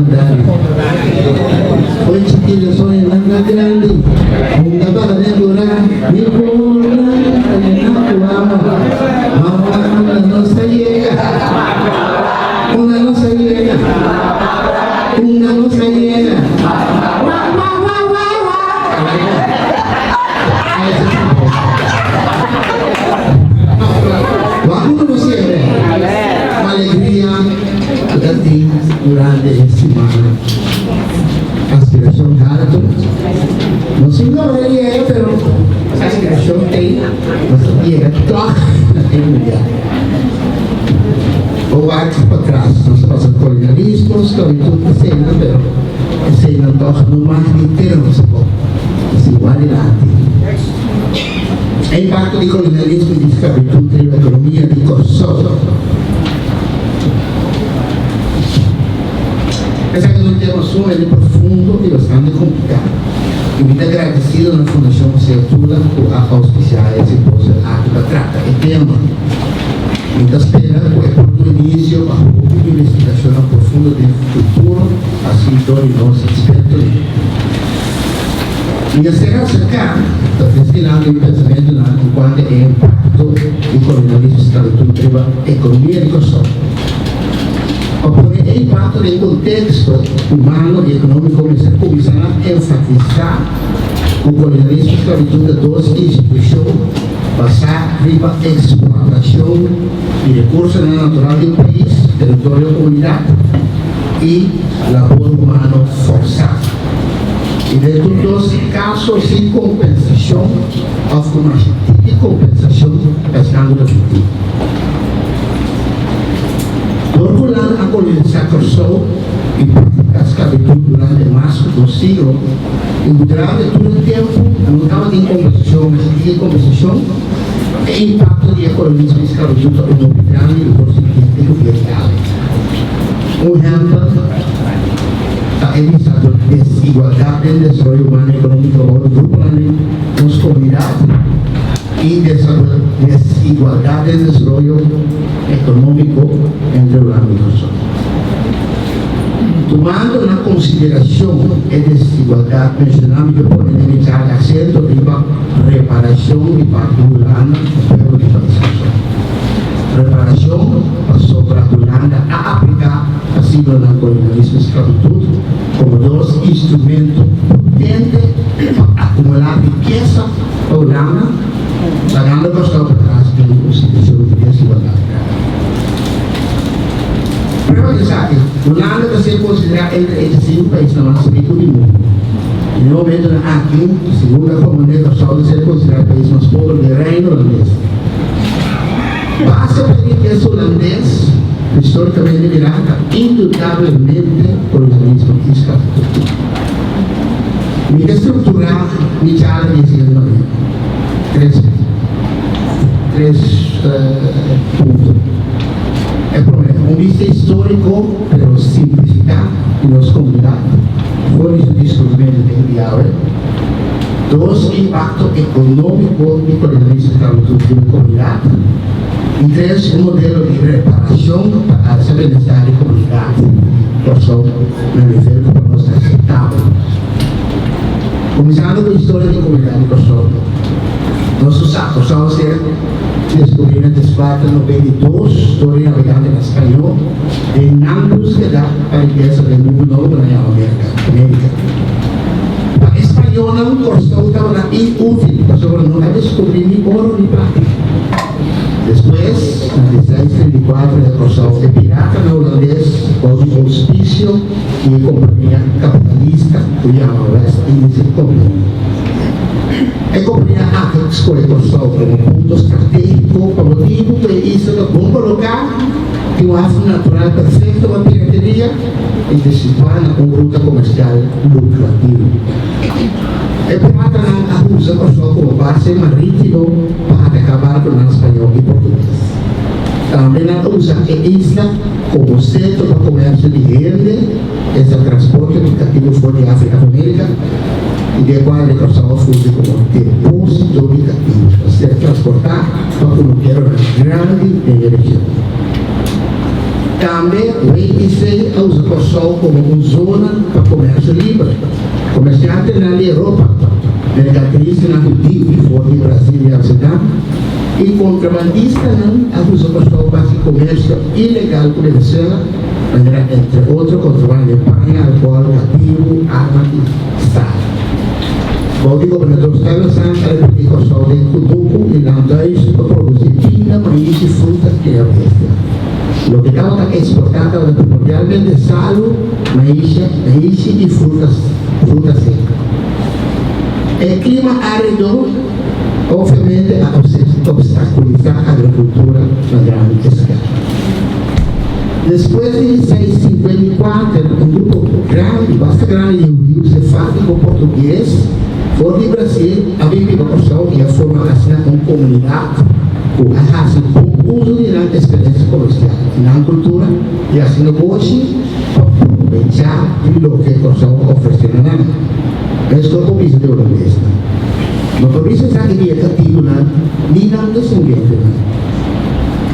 Grandi. Fo'i chikí den soñonan na grandi. Hunga bada den kurá, mi por a yena ku awa. Ma unda nos a yega? Unda nos a yega? Unda nos a yega? Wa wa wa wa wa. Wak unda nos yega? Ku alegria ku ta tin durante e simana. Aspirashon haltu. No sin logra yega pero aspirashon tei nos ta yega tòg na e mundial. Bo wak patras nos a pasa kolonialismo, sklabitut eseinan pero eseinan tòg no mag di tene nos abou. Nos tin wak dilanti. E impakto di kolonialismo i di sklabitut riba ekonomia di Kòrsou. Esaki ta un tema sumamente profundo i bastante kompliká i mi ta gradesido na Fundashon José Tula ku a ouspisiá e simposio aki pa trata e tema. Mi ta spera ku e por duna inisio pa hopi investigashonnan profundo den futuro así dor di nos ekspertonan. Mi a ser aserká ta destilando mi pensamentunan enkuanto e impakto di kolonialismo i sklabitut riba ekonomia di Kòrsou. Pa pone e impakto den konteksto humano i ekonómiko mester kuminsá na enfatisá ku kolonialismo i sklabitut ta dos institushon basá riba eksploatashon di rekursonan natural di un pais, teritorio o komunidat, i labor humano fòrsá. I den tur dos kaso sin kompensashon òf ku masha tiki kompensashon pa esnan ku ta sufrí. Dor ku nan a kolonisá Kòrsou i praktiká sklabitut durante mas ku dos siglo i ku durante tur e tempu no tabatin kompensashon mas tiki kompensashon, e impakto di e kolonismo i sklabitut ta un hopi grandi i por sinti te ku dia di awe. Un ehèmpel ta e bisa desigualdat den desaroyo humano i ekonómiko bou di gruponan den nos komunidat. I desigualdat den desaroyo ekonómiko entre Hulanda i Kòrsou. Tumando na konsiderashon e desigualdat menshoná mi ta pone den mi charla aksento riba reparashon di parti Hulanda pa pueblo di pais Kòrsou. Reparashon pasobra Hulanda a apliká pa siglonan kolonialismo i sklabitut komo dos instrumento potente pa akumulá rikesa Pa Hulanda, lagando Kòrsou patras den un situashon di desigualdat grave. Prueba di esaki, Hulanda ta ser konsiderá entre e sinku paisnan mas riku di mundu. I na e momentunan aki, segun ta komprendé, Kòrsou ta ser konsiderá e pais mas pober den Reino Hulandes. Base pa e rikesa hulandes, histórikamente mirá, ta indudablemente kolonialismo i sklabitut. Mi ta strukturá mi charla di e siguiente manera, tres tres punto. E promé, un bista históriko pero simplifiká di nos komunidat for di su diskubrimentu den di awe. Dos, impakto ekonómiko di kolonialismo sklabitut riba e komunidat. I tres, un modelo di reparashon pa alsa bienestar di komunidat Kòrsou na nivel ku pa nos ta aseptabel. Kuminsando ku historia di komunidat di Kòrsou, nos tur sa Kòrsou a ser deskubrí na 1492 dor di nabegantenan spañó den nan búskeda pa rikesa den mundu nobo ku nan yama Merka, Amerika. Pa e spañónan Kòrsou tabata inútil pasobra no a deskubrí ni oro ni plata. Despues, na 1634 e Kòrsou e piratanan hulandes bou di ouspisio di e kompania kapitalista ku yama West Indische Compagnie. E kompania aki a skohe Kòrsou komo punto stratégiko pa motibu ku e isla ta bon koloká, tin un haf natural perfekto pa pirateria i ta situá na un ruta komersial lukrativo. E piratanan a usa Kòrsou komo base marítimo pa ataká barkunan spañó i portugues. Tambe nan a usa e isla komo sentro pa komersio di hende, esta transporte di katibu for di Afrika pa Merika, i den kual di Kòrsou a fungi komo depósito di katibu pa ser transportá pa kunukeronan grandi den e region. Tambe WIC a usa Kòrsou komo un zona pa komersio liber. Komersiantenan di Europa, merkantilistanan hudiu for di Brazil i Amsterdam, i kontrabandistanan a usa Kòrsou pa hasi komersio ilegal ku Venezuela, manera entre otro kontrabanda di paña, alkohòl, katibu, arma i sal. Bou di gobernador Stuyvesant a repartí Kòrsou den kunuku i landhuis pa produsí pinda, maishi, fruta i kria bestia. Loke tabata eksportá tabata primordialmente salu, maishi, maishi i fruta fruta seku. E klima árido opviamente a opstakulisá agrikultura na grandi eskala. Despues di 654, un grupo grandi, basta grandi di hudiu sefardiko portugues for di Brasil a bin biba Kòrsou i a forma asina un komunidat ku a hasi bon uso di nan eksperensia komersial i nan kultura i hasi negoshi pa probechá di loke Kòrsou a ofresé na nan. Meskos por bisa di holandesnan. No por bisa esaki di e katibunan ni nan desendientenan.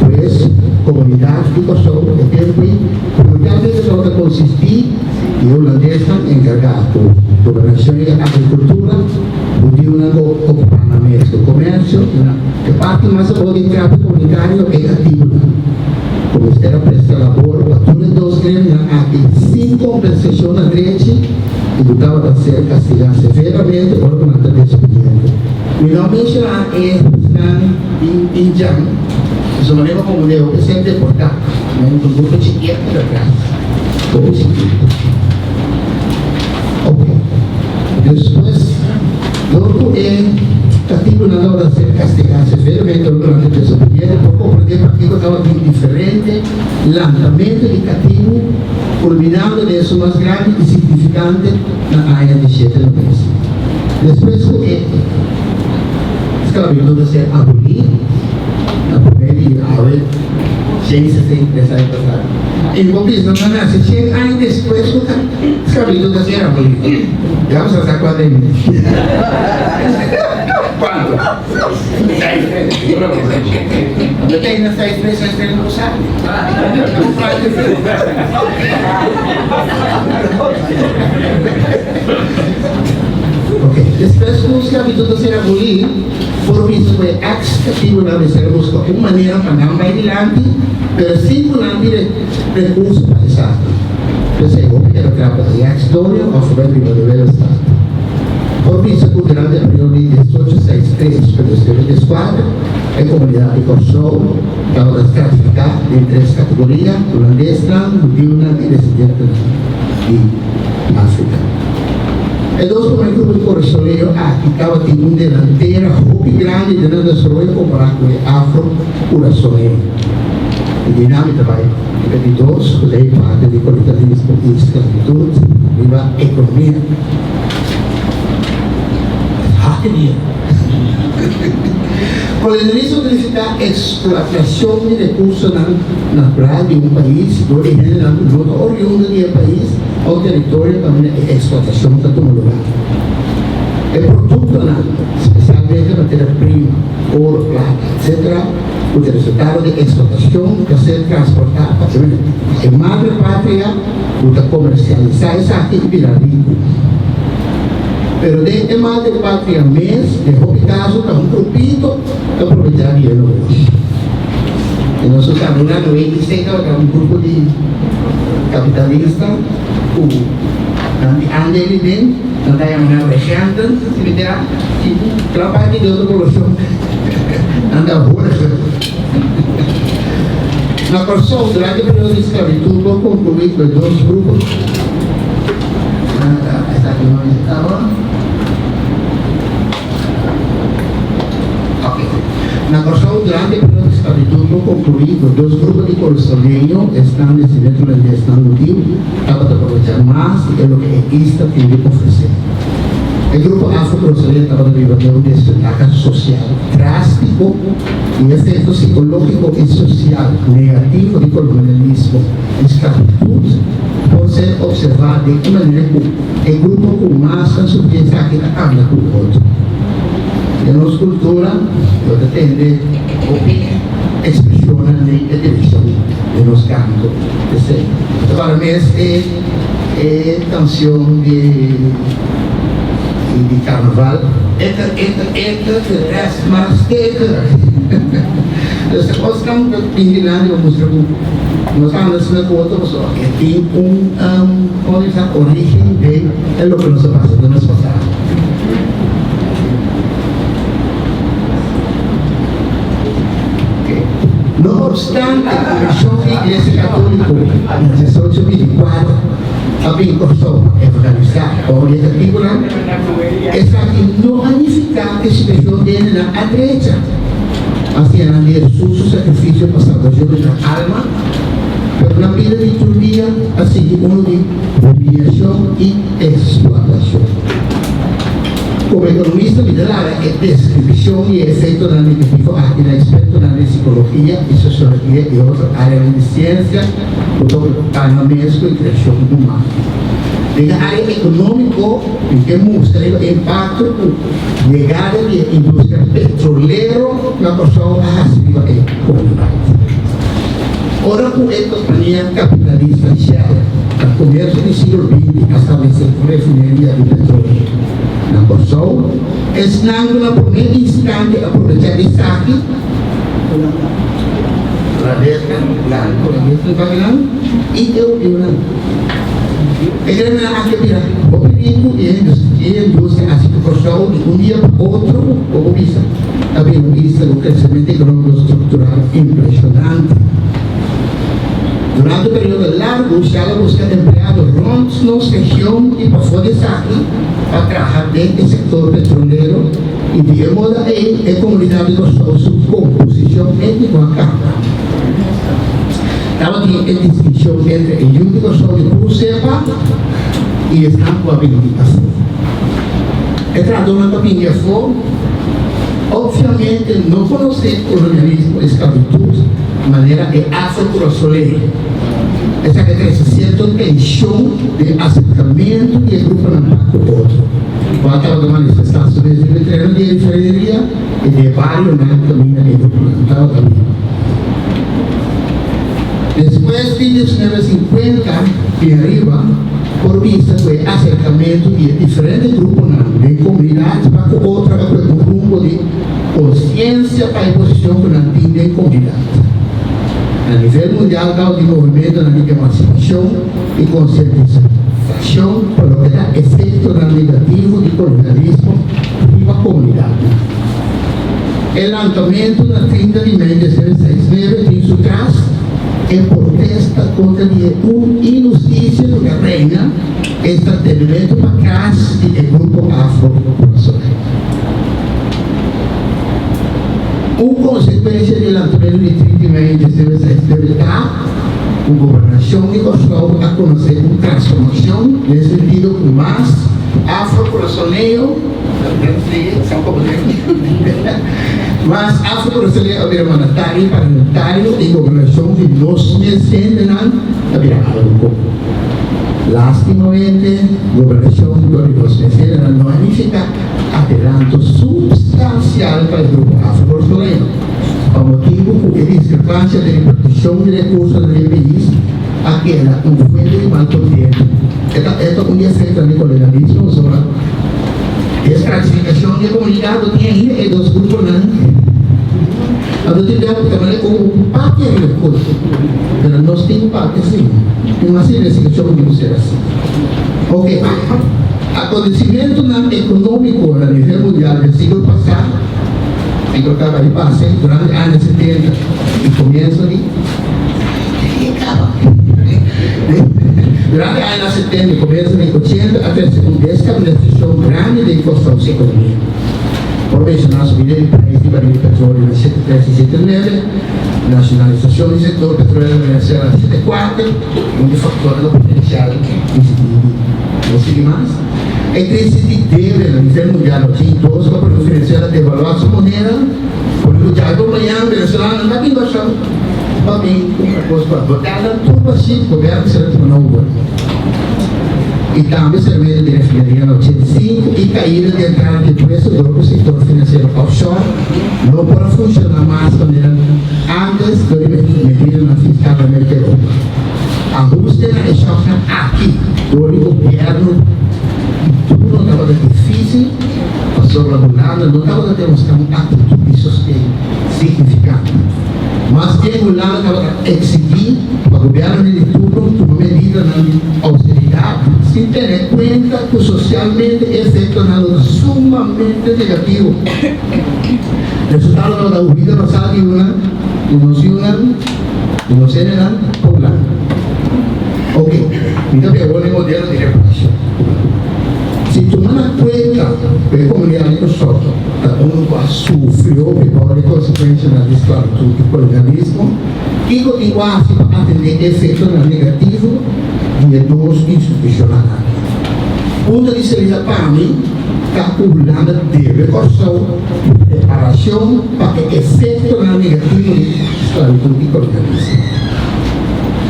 Pues, komunidat di Kòrsou e tempu ei primordialmente tabata konsistí di e hulandesnan enkargá ku gobernashon i agrikultura, hudiunan ku okupá nan mes ku komersio i na e parti mas abou di e trato komunitario e katibunan ku mester a presta labor pa tur e dos gremionan aki sin kompensashon na drechi i ku tabata ser kastigá severamente ora ku nan ta desobediente. Mi no a menshoná esnan. Indjan, su manera komo de hopi ser deportá, na un grupo chikiet di atras, hopi chikiet. Ok, despues, dor ku e katibunan tabata ser kastigá severamente durante desobediente, por komprendé pakiko tabatin diferente lantamentu di katibu, kulminando den esun mas grandi i signifikante na aña di shete nobes. Despues ku e. Sklabitut a ser abolí na promé di awe 163 aña pasá. I bo bisa nan a nase shen aña despues ku sklabitut a ser abolí. Ya bo sa sa kuantu aña mi tin. Kuantu? Seis tres. Yo tin na seis tres, seis tres no bo sabi. Ok, despues ku sklabitut a ser abolí, por bisa ku e eks-katibunan mester a buska un manera pa nan bai dilanti, pero sin ku nan tin rekurso pa esaki. P'esei hopi keda trapa e eks-doño òf bai biba den Willemstad. Por bisa ku durante e periodo di 1863 pa 1864, e komunidat di Kòrsou tabata stratifiká den tres kategoria, hulandesnan, hudiunan i residentenan di. Afrika. E dos promé grupo di kurasoleño aki tabatin un delantera hopi grandi den nan desaroyo kompará ku e afro-kurasoleño. E dinámika bai riba di dos ku ta e impakto di kolonialismo i sklabitut riba ekonomia. Hake dia! Kolonialismo ta nifiká eksploatashon di rekursonan natural di un pais dor di hendenan ku no ta oriundo di e pais o teritorio kaminda e eksplotashon ta tuma lugá. E produktonan, spesialmente materia prima, oro, plata, etsetera, ku ta resultado di eksplotashon ta ser transportá pa e madre patria ku ta komersialisá esaki i bira riku. Pero den e madre patria mes, den hopi kaso ta un grupito ta probechá di e negoshi. I nos a sa duna 96 tabata un grupo di kapitalista ku nan di aandelen den, nan ta yama nan regenten, si mi ta gran parti di otro poblacion nan ta horigen. Na Kòrsou durante e periodo di sklabitut por konkluí ku e dos grupo nan ta esaki no mester. Ok. Na Kòrsou durante e periodo di sklabitut por konkluí ku dos grupo di korosoleño, esnan desendiente hulandes esnan hudiu, tabata aprovechá mas di e loke e isla tin di ofresé. E grupo afro-korosoleño tabata biba den un desventaha sosial drástiko i e efekto sikológiko i sosial negativo di kolonialismo i sklabitut por ser opservá den e manera ku E grupo ku mas ta sufri esaki ta anda ku otro. Den nos kultura lo ta tende hopi ekspreshonnan den e direkshon di nos kanto. P'esei ta para mes e e kansion di di karnaval, Eter, eter, eter, de rest maar steker. Dus e kosnan ta bin dilanti pa mustra ku nos a anda asina ku otro pasobra e tin un, komo ta bisa, origen den e loke nos a pasa den nos pasado. No obstante, Komishon di Iglesia Katóliko na 1824 a bin Kòrsou pa evangelisá bou di e katibunan, esaki no a nifiká ku e situashon di hendenan a drecha. A siña nan di Hesus su sakrifisio pa salbashon di nan alma, pero nan bida di tur dia a sigui unu di humiliashon i eksplotashon. Komo ekonomista mi ta laga e deskripshon di e efektonan negativo aki na ekspertonan den sikologia i sosiologia i otro áreanan di siensia ku ta okupá nan mes ku e kreashon humano. Den e área ekonómiko mi ke mustra riba e impakto ku yegada di e industria petrolero na Kòrsou a hasi riba e komunidat. Ora ku e kompania kapitalista Shell na komienso di siglo binti a stablesé un refineria di petroleo na Kòrsou, esnan ku na promé instante a probechá esaki, i e hudiunan. E greminan aki a bira hopi riku i e industria a hasi ku Kòrsou di un dia pa otro, bo por bisa, a bira un isla ku kresementu ekonómiko struktural impreshonante. Durante un periodo largu, Shell a buska empleado rònt nos region i pafó di esaki pa traha den e sektor petrolero i di e moda ei e komunidat di Kòrsou su komposishon étniko a kambia. Tabatin e distinshon entre e yu di Kòrsou di puru sepa i esnan ku a bini di afó. E trahadónan ku a bini di afó opviamente no konosé kolonialismo i sklabitut manera e afro-kurasoleño. Esaki a trese sierto tenshon den aserkamentu di e gruponan pa ku otro, kual tabata manifestá su mes riba e tereno di e refineria i den e barionan kaminda e gruponan tabata biba. Despues di 1950 i ariba, por bisa ku e aserkamentu di e diferente gruponan den komunidat pa ku otro a kue un rumbo di konsiensia pa e posishon ku nan tin den komunidat. Na nivel mundial tabatin movimentonan di emansipashon i konsientisashon pa loke ta efektonan negativo di kolonialismo riba komunidatnan. E lantamentu na 30 di mei 1969 tin su tras e protesta kontra di e un inhustisia ku ta reina, esta tenementu pa tras di e grupo afro-kurasoleño. Un konsekuensia di e lantamentu di 30 di mei 1969 ta ku gobernashon di Kòrsou a konosé un transformashon den sentido ku mas afro-kurasoleño, Mas afro-brasileño a bira mandatario, parlamentario i gobernashon di nos mes hendenan ta bira algu komun. Lastimamente, gobernashon dor di nos mes hendenan no a nifiká adelanto supstansial pa e grupo afro-brasileño, pa motibu ku e diskrepansia den repartishon di rekursonan den e pais a keda un fuente di malkontento. E ta un di efektonan di kolonialismo pasobra e stratifikashon di e komunidat bo tin ainda e dos gruponan. Anto tin bia ku ta manera ku un papia riba e kos, pero nos tin ku papia si. Un hasi investigashon ku nos ser hasi. Oke, akontesimentunan ekonómiko na nivel mundial den siglo pasá, siglo kaba di pasa, durante aña 70 i komienso di. Durante añanan setenta i komienso di ochenta a trese un deskapitalisashon grandi den Kòrsou su ekonomia. Por menshoná subida di preis di baril di petroleo na 73 i 79, nashonalisashon di sektor petrolero na Venezuela na 74, un di faktornan potensial disidí di no sigui mas. E krisis di debe na nivel mundial na 82 ku a pone ku Venezuela devaluá su moneda, pone ku djawe por mañana venezolanonan ta bin Kòrsou. Pa bin cumpra cos pa bo. Cada tur pa shit gobierno sera tuma na over. i tambe sermento di refineria na 85 i kaida di entrada di impuesto dor ku sektor finansiero offshore no por a funshoná mas manera antes dor di medidanan fiskal na Merka Europa. Ahuste na e shòknan aki dor di gobièrnu di turno tabata difísil pasobra Hulanda no tabata demostrá un aktitut di sosten signifikante. Mas bien Hulanda tabata eksigí pa gobièrnunan di turno tuma medidanan di austeridat sin tene kuenta ku sosialmente e efektonan lo ta sumamente negativo. Resultado tabata huida masal di yunan di nos yunan di nos hendenan pa Hulanda. Ok, mi ta bia awor e modelo di reparashon. Si tuma na kuenta ku e komunidat di Kòrsou ta unu ku a sufri hopi bou di konsekuenshanan di sklabitut i kolonialismo, Kiko tin ku hasi pa atendé e efektonan negativo di e dos institushonnan aki? Punto di salida pa mi ta ku Hulanda debe Kòrsou reparashon pa e efektonan negativo di sklabitut i kolonialismo.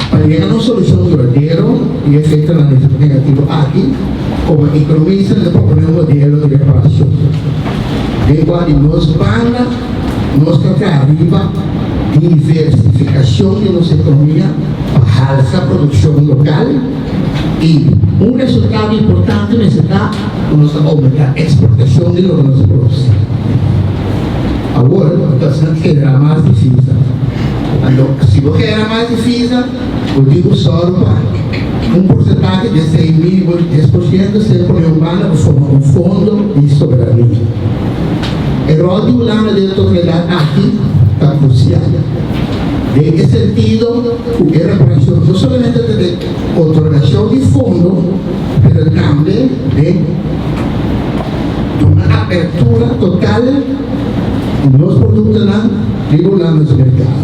Pa yega na un solushon duradero di e efektonan negativo aki, komo ekonomista mi ta proponé un modelo di reparashon den kua di nos banda, Nos ta traha riba diversifikashon di nos ekonomia pa halsa produkshon lokal i un resultado importante mester ta ku nos ta oumentá eksportashon di loke nos ta produsí. Awor bo ta asina generá mas divisa. Anto si bo generá mas divisa bo tin ku sòru pa un porsentahe di esei mínimo di 10% ser pone un banda pa forma un fondo di soberania. E ròl di Hulanda den e totalidat aki ta krusial. Den e sentido ku e reparashon no solamente ta den otorgashon di fondo, pero tambe den duna apertura total di nos produktonan riba Hulanda su merkado.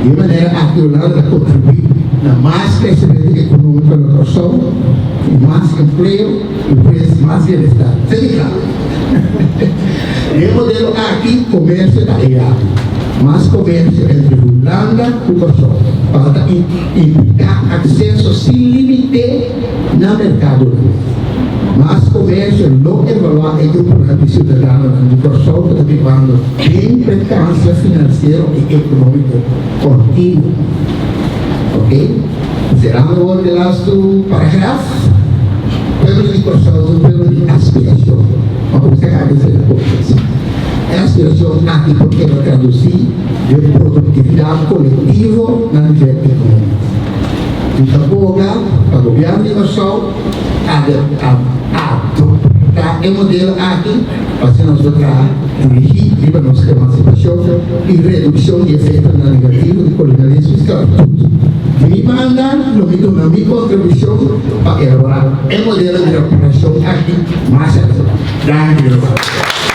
Di e manera aki Hulanda ta kontribuí na mas kresementu ekonómiko na Kòrsou i mas empleo. I pues mas bienestar. Seki klaru. Den e modelo aki komersio ta e yabi. Mas komersio entre Hulanda ku Kòrsou pa ta impliká akseso sin límite na merkadonan. Mas komersio lo evaluá e gruponan di siudadanonan di Kòrsou ku ta bibando den prekansia finansiero i ekonómiko kontinuo. Oke. Serando awor e lastu paragraf. Pueblo di Kòrsou ta un pueblo di aspirashon. Ma kuminsá kaba di sera kosas. E aspirashon aki por keda tradusí den produktividat kolektivo na nivel ekonómiko. Mi ta boga pa gobièrnu di Kòrsou adoptá e modelo aki pa asina nos por traha dirigí riba nos emansipashon i redukshon di efektonan negativo di kolonialismo i sklabitut. Di mi banda lo mi duna mi kontribushon pa elaborá e modelo di reparashon aki mas aleu. Danki, mi ruman.